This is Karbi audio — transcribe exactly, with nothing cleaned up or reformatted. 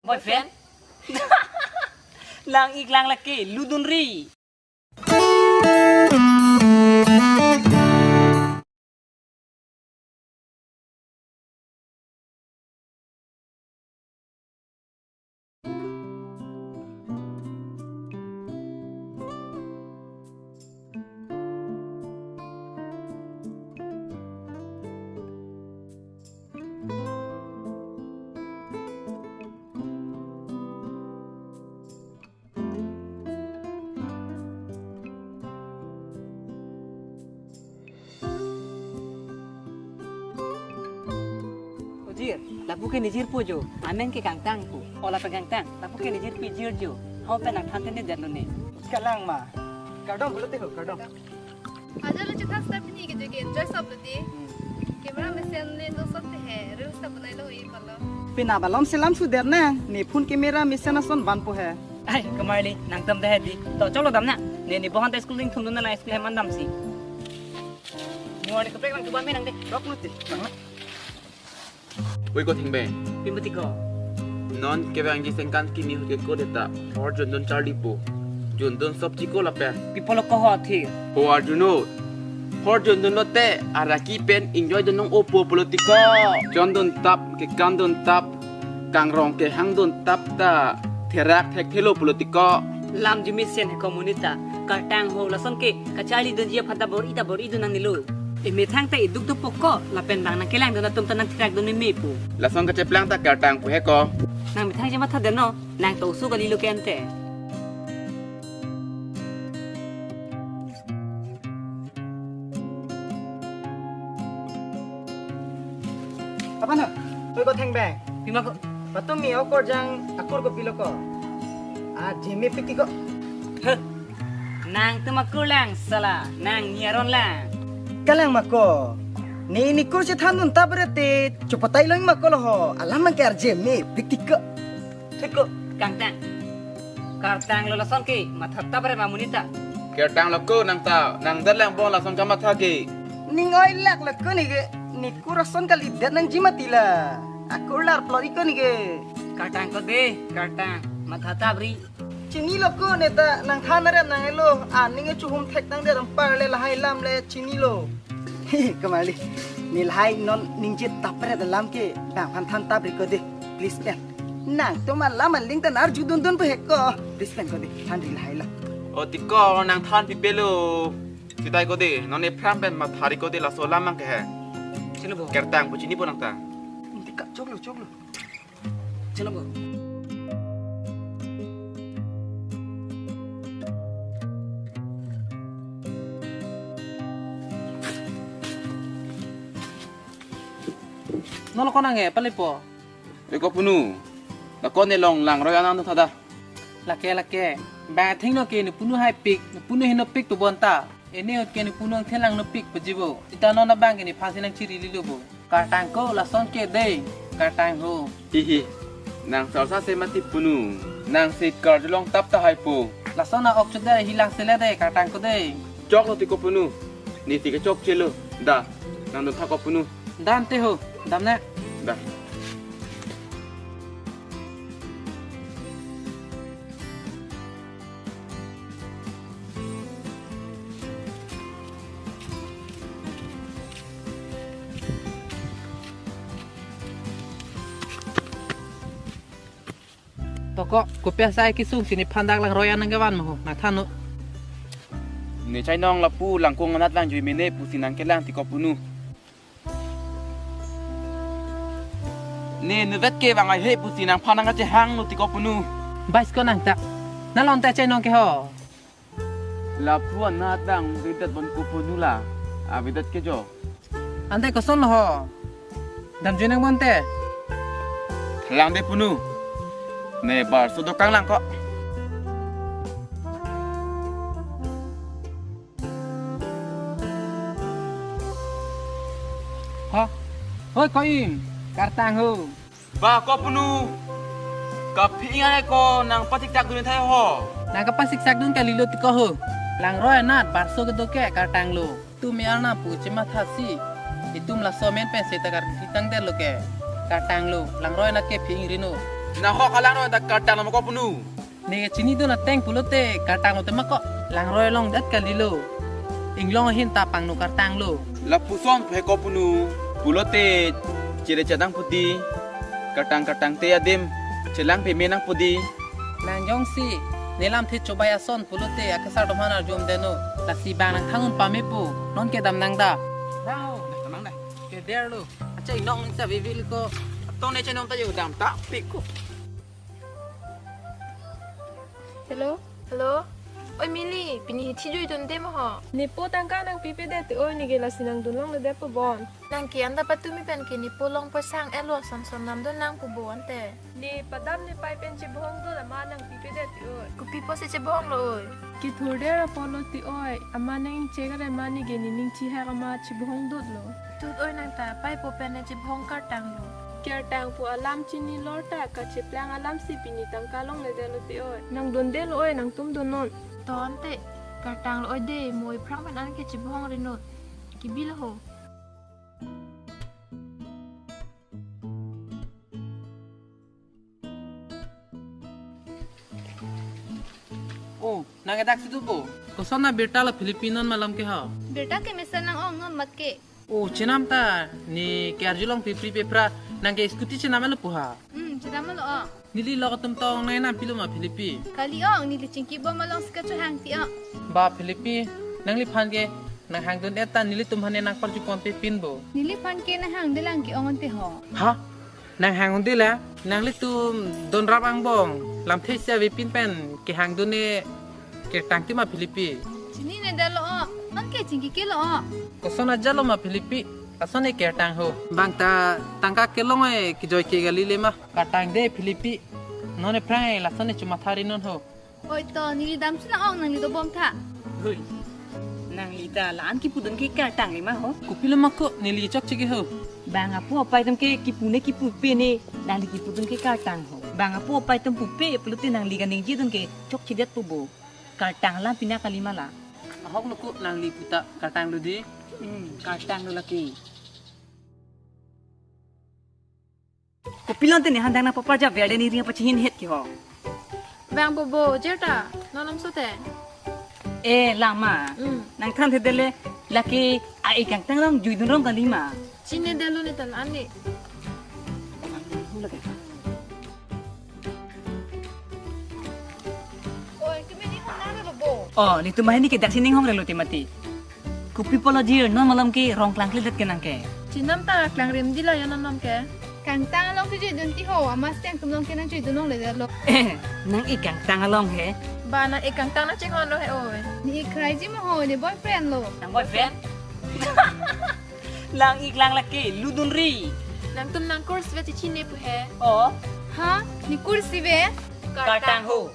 Boyfriend? Lang-ik lang lake, ludunri. Ojir, lapu ke nejirpo jo, amen ke Kangtang pu. O lapen Kangtang, lapu ke nejirpi jirjo. Hau pen nangthan tene det lo ne. Kalang ma. Kardom pulote ho, kardom. Aja lo chethak step ni ke joke dress up lo di. Camera mesen le to sab te hai, reels ta banai lo e palo. Pina balom selam suder na, ne phone camera mesen ason vanpo hai. Ai, kamarli, nangtum dei di. To choklo damnang. Ne ne bohan ta school ding thumdun na school hem an damsi. Mo ne kaprek nang tuban me nang de. Rok nuti. Oi ko Thengbeng. Pi mati ko. Non kevangji sengkan kimi ahut ke ko deta. Hor jundun charli po. Jundun sop chiko lapen. Pi pulo ko ho thi. Ho arjuno. Hor jundun lote araki pen enjoy dun nong opo pulo ti ko. Jondun tap, kekandun tap, kangrong kehangdun tap ta therak thekthelo pulo ti ko. Lam jumi sen he ko monit ta. Kartang ho lason ke kacharli dunji aphan ta bor-i ta bor-i dun nangnelo. Emethang ta iduk do poko lapen bang nangkelang dun atum ta nangtherak dun meme pu. Lason kacheplang ta Kartang pu he ko. Nang methang je matha deno, nang to usu kali lo ke ante. Apa na? Oi ko Thengbeng. Pi ma ko. Patumi okorjang akur kopilo ko. Ah, jeme piti ko. Heh. Nangtum akur lang sala, nang ni aron lang. Kalang ma ko. Ne ne kur chethan dun ta bre te, chopatai long ma ko lo ho. Alam mang ke arje me piti ko. Thik ko, Kangtang. Kartang lo lason ke, matha tap re ma monit ta. Kartang lo ko nang ta, nang det lang bon lason kamatha ke. Ning oi lak lo ko ne ke, ne kur ason kalidet nangji mati la. Akur lar plot iko ne ke. Kartang ko dei, Kartang. Matha tap ri. Chinilo ko ne ta nangthan arem nanglo, aning chuhum thek nang der ampar le lahai lam le chinilo. Kamarli, ne lahai non ningje tap ret alam ke bang aphan than tap ri ko dei, please pen. Nangtum alam aling ta narju dundun pu he ko, please pen ko dei, than ri lahai lo. O ti ko nangthan pipelo. Sitai ko dei, non ne pram pen matha ri ko dei laso alam mang ke he. Chalo bo. Kartang pu chinipo nang ta. Ti ka choklo, choklo. Chalo bo. Non lo ko nang e, pale po. Oi ko punu. La ko ne long langroi anang tha da. Lake, lake. Bang thengno ke ne punu hai pik, ne punu heno pik pu bonta. Ene ahut ke ne punu ang thelang no pik pu jibo. Sita non abang ke ne phansi nangchiri lilo bo. Kartang ko lason ke dei, Kartang ho. Hihi. Nang salsa se mati punu. Nang se karjulong tap ta hai po. Lason na ok chuder hilang sele dei, Kartang ko dei. Choklo ti ko punu. Ne ti ke chokchelo. Da. Nangdun tha ko punu. Dam te ho. Dam na. Da. To ko, kopi asai kesung si nephan dak langroi anang kevan ma ho, nangthan no. Ne chainong lapu langkung anat vangjui mene pusi nangkelang ti ko punu. Ne nuvet ke bang ai he pusi nangphan nangkachehang no ti ko punu. Bais ko nang ta. Nalon ta chainong ke ho. Lapu anat bang avedet bon ko punu la. Avedet ke jo. Ante koson lo ho. Damjui nang bonte. Lang de punu. Ne bar so dokang lang ko. Ha? Hoi ko ing, Kartang ho. Ba ko punu. Kaphi ingai ko nangpasiksak dun thai ho. Nangkapasiksak dun kalilo ti ko ho. Langroi anat barso kedo ke Kartang lo. Tum me arna pu chemathasi. Itum laso amen pen seta kartitang det lo ke. Kartang lo, langroi anat ke phi ingri no. Nahok alang roi ta kartang lo ma ko punu. Ne chinidun ateng pulote kartang lo tema ko. Langroi along det kalilo. Inglong ahin ta pangno kartang lo. Lapuson phe ko punu. Pulote chere chedang pu di. Kartang kartang te adim chelang peme nang pu di. Nang jongsi ne lamthe chobai ason pulote akesar atum aphan arjum deno. Lasi bang nang thangun pame pu. Non ke dam nang da. Dao. Dam nang da. Ke der lo. Acha inong nang sa vivil ko. Tone cha non ta yo dam ta pik ko. Hello? Hello? Oi Mili, pini hi thi juidunde ma ho? Nepo tangka nangpipedet ti oi, neke lasi nangdun longledet pu bon. Nang ke anta patumi pen ke nepo along poisa ang-etlo, son son namdun nang pu bon te. Ne padam ne pai pen chebohong dun amat nangpipedet ti oi. Kopi pusi chebohong lo oi? Kethurder apotlo ti oi, amat nang ingchek re amat neke nening chihak amat chebohong dut lo. Tut oi nang ta, pai po pen ne chebohong kartang lo. Kartang pu alam chinilo ta kacheplang alam si pini tangka longledet lo ti oi. Nangdunde lo oi, nangtum dun non. Ton te, kartang lo oi de, mo iphrang pen an ke chebohong rinut. Kibi lo ho. Oh, nang ke dak si tu po. Koson na birta lo Philippine non malom ke ho? Birta ke mesen nang ong non mat ke. Oh, chenam ta, ne ke arjulong pipri pepra, nang ke scooty chenam lo pu ha. Hmm, chenam lo ong. Neli lo atum tong nang enam pilo ma Philippi. Kali ong, neli chingki bom along si kachohang ti ong. Ba Philippi, nangliphan ke, nang hangdun-et ta nelitum aphan ne nang parju ponpe pin bo. Neliphan ke nang hangde lang ke ong ante ho. Ha? Nang hang un-e la, nanglitum don rap angbong, lamthe isi avepin pen kehangdun-e kartang ti ma Philippi. Chinine det lo o, non ke chingki ke lo o. Koson ajat lo ma Philippi, lason-e kartang ho. Bang ta tangka kelong-e kejoi ke kali le ma. Kartang de Philippi, non ephrang-e lason-e chomatha ri non ho. Oi to, neli dam si nang ong, nangli dobom tha. Hui. Nangli ta la-an kipudun ke kartang le ma ho. Kopilo ma ko, neli chokche ke ho. Bang apo apai atum ke kipu ne kipupe ne, nangli kipudun ke kartang ho. Bang apo apai atum pupe pulote nangli kaningjedun ke chokchedet pu bo. Kartang alam pina kali ma la. Ahok lo ko, nangli puta kartang lo di. Hmm, kartang lo lake. Kopilo ante ne handang nang paparjap ver de, ne ring pachihin het ke ho. Bang bobo, jer ta, non om so te. Eh, lama. Hmm. Nang than the dele, lake a-ik kangtang along juidun rong kali ma. Chinine det lo ne tan ani. Oi, keme ne hon nang lo bo. Oh, netum ahin ke dak si ning hong relo te mati. Kopi pulo jir, non malom ke rong klangkledet ke nang ke. Chenam ta klangrim di la ya non malom ke. Kangtang along ke juidun ti ho, amat si nangtum along ke nang juidun longledet lo. Eh, nang-ik kangtang along he. Ba nang-ik kangtang nang chinghon lo he oi. Ne-ik krai ji ma ho, ne boyfriend lo. Nang boyfriend? Lang-ik lang lake, ludun ri. Nangtum nang kursive chechine pu he. Oh. Ha? Ne kursive? Kartang ho.